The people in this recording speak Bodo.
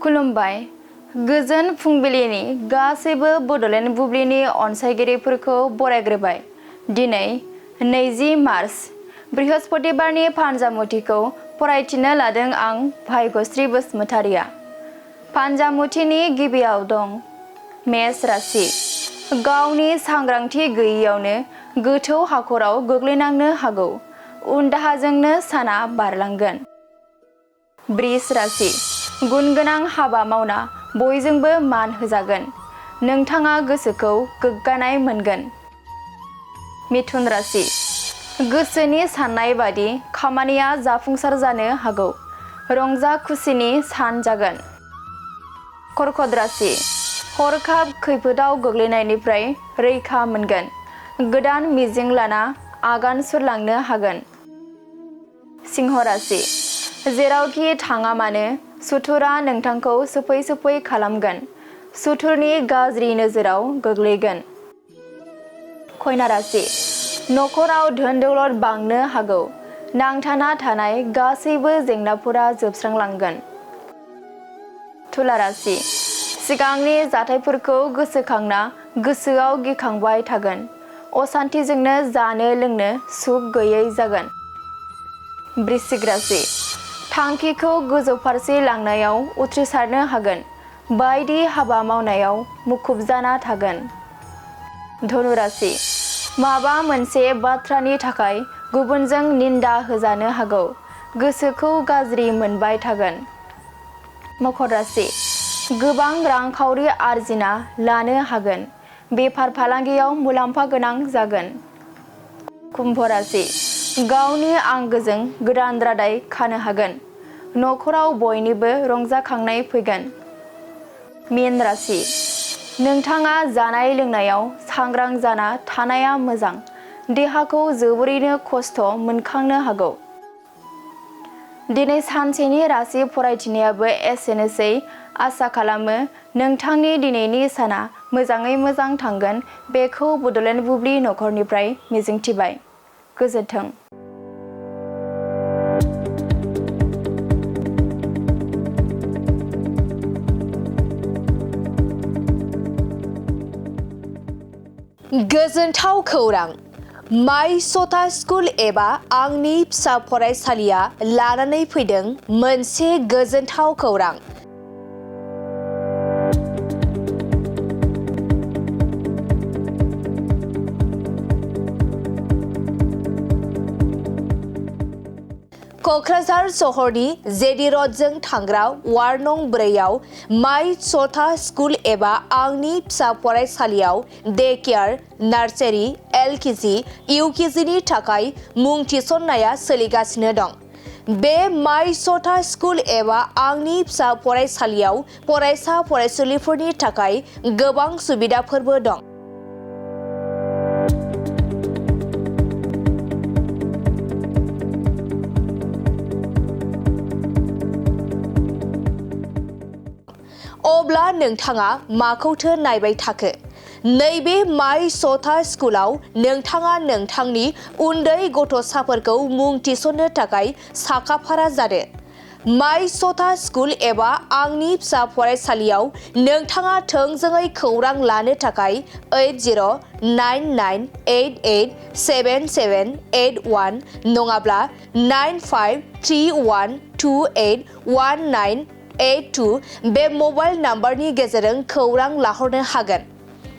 खुलुमबाय गोजोन फुंबिलिनि गासैबो बड'लेण्ड बुब्लिनि अनसायगिरिफोरखौ बरायग्रोबाय। दिनै 20 मार्च बृहस्पतिबारनि फानजामुथिखौ फरायथिनो लादों आं भाग्यश्री बसुमतारिया। फानजामुथिनि गिबियाव दं मेष राशि। गावनि सांग्रांथि गैयैयावनो गोथौ हाखराव गोग्लैनांनो हागौ। उनदाहाजोंनो साना बारलांगोन। वृष राशि। गुनगोनां हाबा मावना बयजोंबो मान होजागोन। नोंथाङा गोसोखौ गोग्गानाय मोनगोन। मिथुन राशि। गोसोनि साननाय बादि खामानिया जाफुंसार जानो हागौ। रंजा खुसिनि सान जागोन। कर्कट राशि। हरखाब खैफोदाव गोग्लैनायनिफ्राय रैखा मोनगोन। गोदान मिजिं लाना आगान सुरलांनो हागोन। सिंह राशि। जेरावखि थाङा मानो सुथुरा नोंथांखौ सोफै खालामगोन। सुथुरनि गाज्रि नोजोराव गोग्लैगोन। कन्या राशि। नखराव धोन दौलत बांनो हागौ। नांथाना थानाय गासैबो जेंनाफोरा जोबस्रांलांगोन। तुला राशि। सिगांनि जाथायफोरखौ गोसोखांना गोसोआव गिखांबाय थागोन। असान्थिजोंनो जानो लोंनो सुख गैयै जागोन। वृश्चिक राशि। थांखिखौ गोजौ फारसे लांनायाव उथ्रिसारनो हागोन। बायदि हाबा मावनायाव मुखुब जाना थागोन। धनु राशि। माबा मोनसे बाथ्रानि थाखाय गुबुनजों निन्दा होजानो हागौ। गोसोखौ गाज्रि मोनबाय थागोन। मकर राशि। गोबां रांखावरि आरजिना लानो हागोन। बेफार फालांगियाव मुलाम्फा गोनां जागोन। कुम्भ राशि। गावनि आंगोजों गोदान रादाय खानो हागोन। नखराव बयनिबो रंजाखांनाय फैगोन। मीन राशि। नोंथाङा जानाय लोंनायाव सांग्रां जाना थानाया मोजां। देहाखौ जोबोरैनो खस्थ' मोनखांनो हागौ। दिनै सानसेनि राशि फरायथिनायाबो एसेनोसै। आसा खालामो नोंथांनि दिनैनि साना मोजाङै मोजां थांगोन बेखौ बड'लेण्ड बुब्लि नखरनिफ्राय मिजिंथिबाय। गोजोन्थों। गोजोनथाव खौरां। माइ सथा स्कुल एबा आंनि फिसा फरायसालिया लानानै फैदों मोनसे गोजोनथाव खौरां। क'क्राझार सहरनि जेडि रडजों थांग्रा वार्ड नं 4आव माइ सथा स्कुल एबा आंनि फिसा फरायसालियाव डे केयार, नार्सारि, LKG, UKGनि थाखाय मुं थिसननाया सोलिगासिनो दं। बे माइ सथा स्कुल एबा आंनि फिसा फरायसालियाव फरायसा फरायसुलिफोरनि थाखाय गोबां सुबिदाफोरबो दं। अब्ला नोंथाङा माखौथो नायबाय थाखो? नैबे माइ सथा स्कुलाव नोंथाङा नोंथांनि उन्दै गथ'साफोरखौ मुं थिसननो थाखाय साखाफारा जादो। माइ सथा स्कुल एबा आंनि फिसा फरायसालियाव नोंथाङा थोंजोङै खौरां लानो थाखाय 8099887781 नङाब्ला 9531281982 बे मबाइल नाम्बारनि गेजेरजों खौरां लाहरनो हागोन।